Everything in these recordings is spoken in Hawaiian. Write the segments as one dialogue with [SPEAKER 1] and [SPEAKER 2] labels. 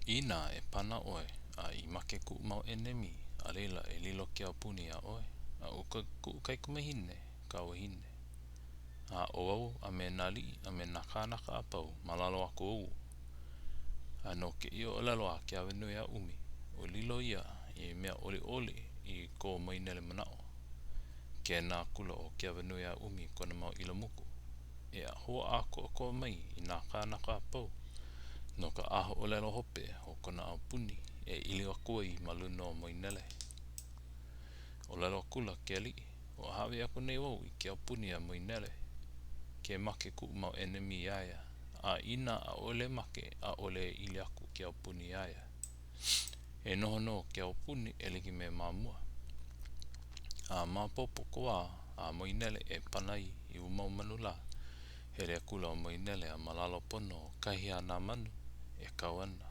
[SPEAKER 1] Inā e pana ʻoe a i make kuʻu mau ʻenemi, a laila e lilo ke aupuni iā ʻoe, a ʻo kuʻu kaikamahine kāu wahine, a ʻo au a me nā aliʻi a me nā kānaka a pau ma lalo aku ou. A no kēia ʻōlelo a Keawenuiaʻumi, ua lilo ia i mea ʻoliʻoli i ko Moenele manaʻo. Kēnā akula ʻo Keawenuiaʻumi i kona mau ilamuku, e hoʻākoakoa mai i nā kānaka a pau no ka ʻahaʻōlelo hope o kona aupuni e ili aku ai ma luna o Moenele. ʻŌlelo akula ke aliʻi, Ua hāʻawi aku nei wau i ke aupuni iā Moenele, ke make kuʻu mau ʻenemi iā ia, a inā ʻaʻole make, ʻaʻole e ili aku ke aupuni iā ia. E noho nō ke aupuni e like me ma mua. A maopopo ka wā a Moenele e pana ai i ua mau manu lā, hele akula ʻo Moenele a ma lalo pono o kahi a nā manu e kau ana.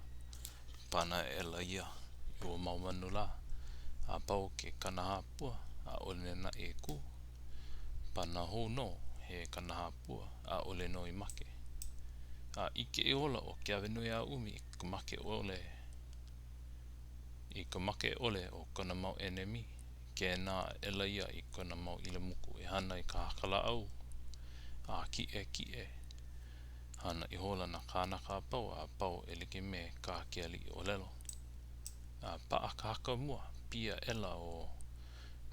[SPEAKER 1] Pana aʻela ia i ua mau manu lā, a pau ke 40 pua, ʻaʻole naʻe e kū. Pana hou nō he 40 pua, ʻaʻole nō i make. A ʻike ihola ʻo Keawenuiaʻumi i ka make ʻole i ka make ʻole o kona mau ʻenemi, kēnā aʻela ia i kona mau ilamuku e hana i ka haka lāʻau a kiʻekiʻe. Hana ihola nā kānaka a pau a pau e like me kā ke aliʻi ʻōlelo. A paʻa ka haka mua, piʻi aʻela ʻo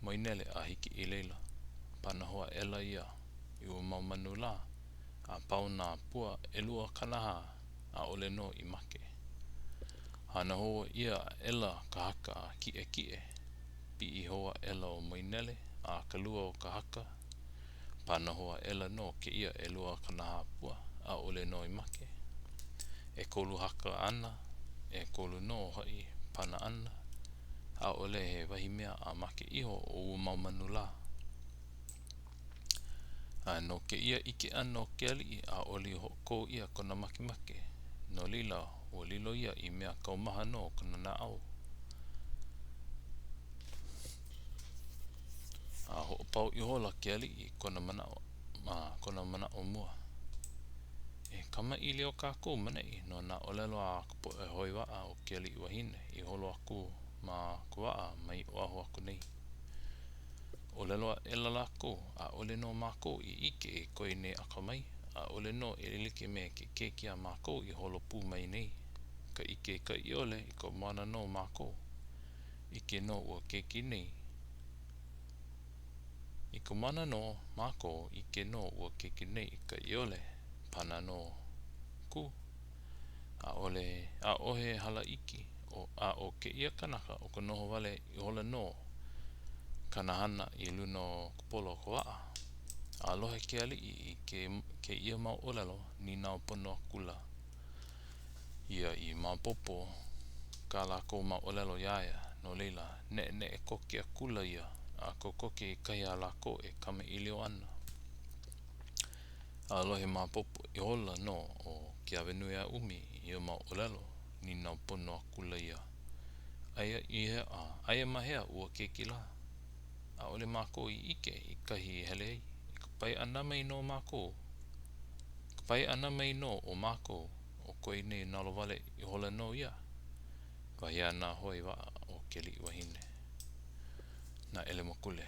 [SPEAKER 1] Moenele a hiki i laila. Pana hou aʻela ia i ua mau manu lā, a pau nā pua 20, ʻaʻole nō i make. Hana hou ʻia aʻela ka haka a kiʻekiʻe. Piʻi hou aʻela ʻo Moenele a ka lua o ka haka. Pana hou aʻela nō kēia 20 pua, ʻaʻole nō i make. ʻEkolu haka ʻana, ʻekolu nō hoʻi pana ʻana, ʻaʻole he wahi mea a make iho o ua mau manu lā. A no kēia ʻike ʻana o ke aliʻi, ʻaʻole i hoʻokō ʻia kona makemake, no laila, ua lilo ia i mea kaumaha no kona naʻau. A hoʻopau ihola ke aliʻi i kona manaʻo ma kona manaʻo mua. E kamaʻilio kākou ma neʻi no nā ʻōlelo a ka poʻe hoe waʻa o ke aliʻi wahine i holo aku ma ka waʻa mai Oʻahu aku nei. ʻŌlelo aʻela lākou, ʻAʻole nō mākou i ʻike i koe nei akamai, ʻaʻole nō e like me ke keiki a mākou i holo pū mai nei. Ka ʻike i ka ʻiole i ka moana nō mākou. ʻIke nō ua keiki nei. I ka moana nō mākou, ʻike nō ua keiki nei i ka ʻiole, pana nō kū. ʻAʻole, ʻaʻohe hala iki, a ʻo kēia kanaka ʻo ka noho wale ihola nō kāna hana i luna o ka polo o ka waʻa. A lohe ke aliʻi i kēia mau ʻōlelo, nīnau pono akula ia i maopopo kā lākou mau ʻōlelo iā ia, no laila, neʻeneʻe koke akula ia a kokoke i kahi a lākou e kamaʻilio ana. A lohe maopopo ihola nō ʻo Keawenuiaʻumi i ia mau ʻōlelo, nīnau pono akula ia, Aia i hea, aia ma hea ua keiki lā? ʻAʻole mākou i ʻike i kahi i hele ai. I ka pae ʻana mai nō mākou, i ka pae ʻana mai nō o mākou, ʻo koe nei nalowale ihola nō ia, wahi a nā hoe waʻa o ke aliʻi wahine. Nā ʻelemakule.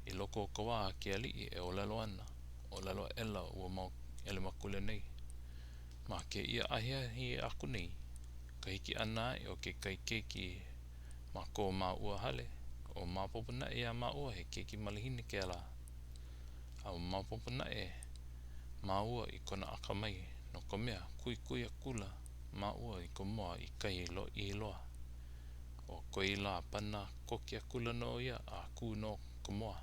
[SPEAKER 1] I loko o ka wā a ke aliʻi e ʻōlelo ana, ʻōlelo aʻela ua mau ʻelemakule nei, Ma kēia ahiahi aku nei, ka hiki ʻana aʻe o kekahi keiki ma ko māua hale, ua maopopo naʻe iā māua he keiki malihini kēlā. A ua maopopo naʻe māua i kona akamai, no ka mea, kuikui akula māua i ka moa i kahi lōʻihi loa. ʻO koe lā pana koke akula nō ia a kū nō ka moa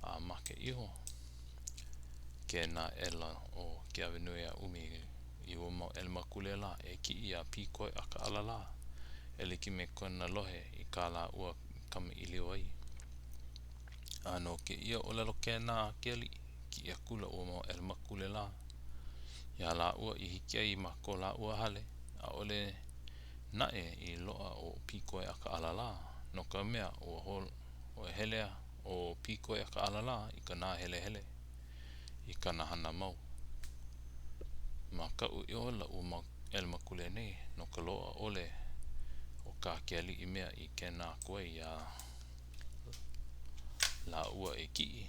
[SPEAKER 1] a make iho. Kēnā aʻela ʻo Keawenuiaʻumi i ua mau ʻelemakule lā e kiʻi iā Pīkoeʻakaʻala lā e like me kona lohe i kā lāua i kamaʻilio ai. A no kēia ʻōlelo kēnā a ke aliʻi, kiʻi akula ua mau ʻelemakule lā. Iā lāua i hiki ai ma ko lāua hale, ʻaʻole naʻe i loaʻa ʻo Pīkoeʻakaʻala lā, no ka mea, ua hele ʻo Pīkoeʻakaʻala lā i ka nāhelehele i kāna hana mau. Makaʻu ihola ua mau. ʻelemakule nei no ka loaʻa ʻole o kā ke aliʻi mea i kēnā aku ai iā lāua e kiʻi.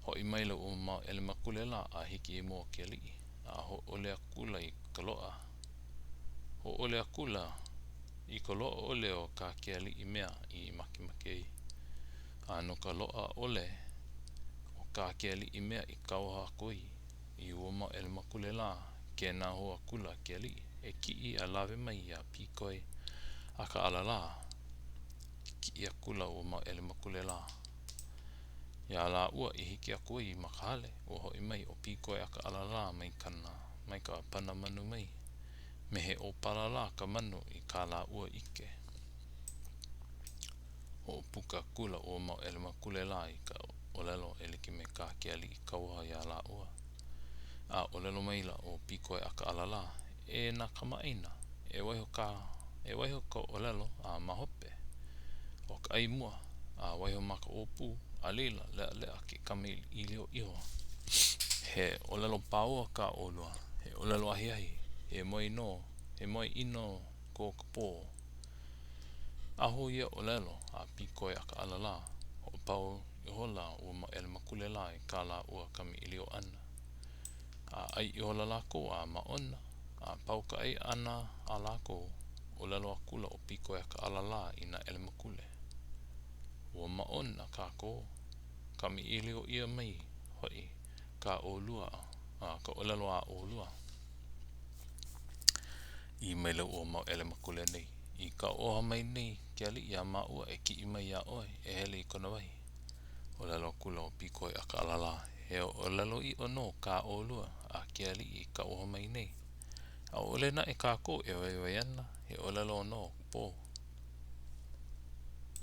[SPEAKER 1] Hoʻi maila ua mau ʻelemakule lā a hiki i mua o ke aliʻi, a hōʻole akula i ka loaʻa. Hōʻole akula i ka loaʻa ʻole o kā ke aliʻi mea i makemake ai. A no ka loaʻa ʻole o kā ke aliʻi mea i kauoha aku ai i ua mau ʻelemakule lā, kēnā hou akula ke aliʻi e kiʻi a lawe mai iā Pīkoi a ka ʻalalā. Kiʻi akula ua mau ʻelemakule lā. Iā lāua i hiki aku ai ma ka hale, ua hoʻi mai ʻo Pīkoi a ka ʻalalā mai kana mai ka pana manu mai, me he ʻōpala lā ka manu i kā lāua ʻike. Hoʻopuka akula ua mau ʻelemakule lā i ka ʻōlelo e like me kā ke aliʻi kauoha iā lāua. A ʻōlelo maila ʻo Pīkoi a ka ʻalalā, E nā kamaʻāina, e waiho ka e waiho ka ʻōlelo a ma hope. ʻO ka ʻai mua, a waiho ma ka ʻōpū, a laila, leʻaleʻa ke kamaʻilio iho. He ʻōlelo paoa kā ʻolua, he ʻōlelo ahiahi, he moe nō, he moe ʻino ko ka pō. Aho ia ʻōlelo a Pīkoi a ka ʻalalā, hoʻopau ihola ua mau ʻelemakule lā i kā lāua kamaʻilio ʻana. A ʻai ihola lākou a māʻona, a pau ka ʻai ʻana a lākou, ʻōlelo akula ʻo Pīkoi a ka ʻalalā i nā ʻelemakule, Ua māʻona kākou, kamaʻilio ʻia mai hoʻi kā ʻolua a ka ʻōlelo a ʻolua. ʻĪ maila ua mau ʻelemakule nei, I kauoha mai nei ke aliʻi iā māua e kiʻi mai iā ʻoe e hele i kona wahi. ʻŌlelo akula ʻo Pīkoi a ka ʻalalā, He ʻōlelo ʻiʻo nō kā ʻolua a ke aliʻi i kauoha mai nei. ʻAʻole naʻe kākou e waiwai ana, he ʻōlelo nō o ka pō.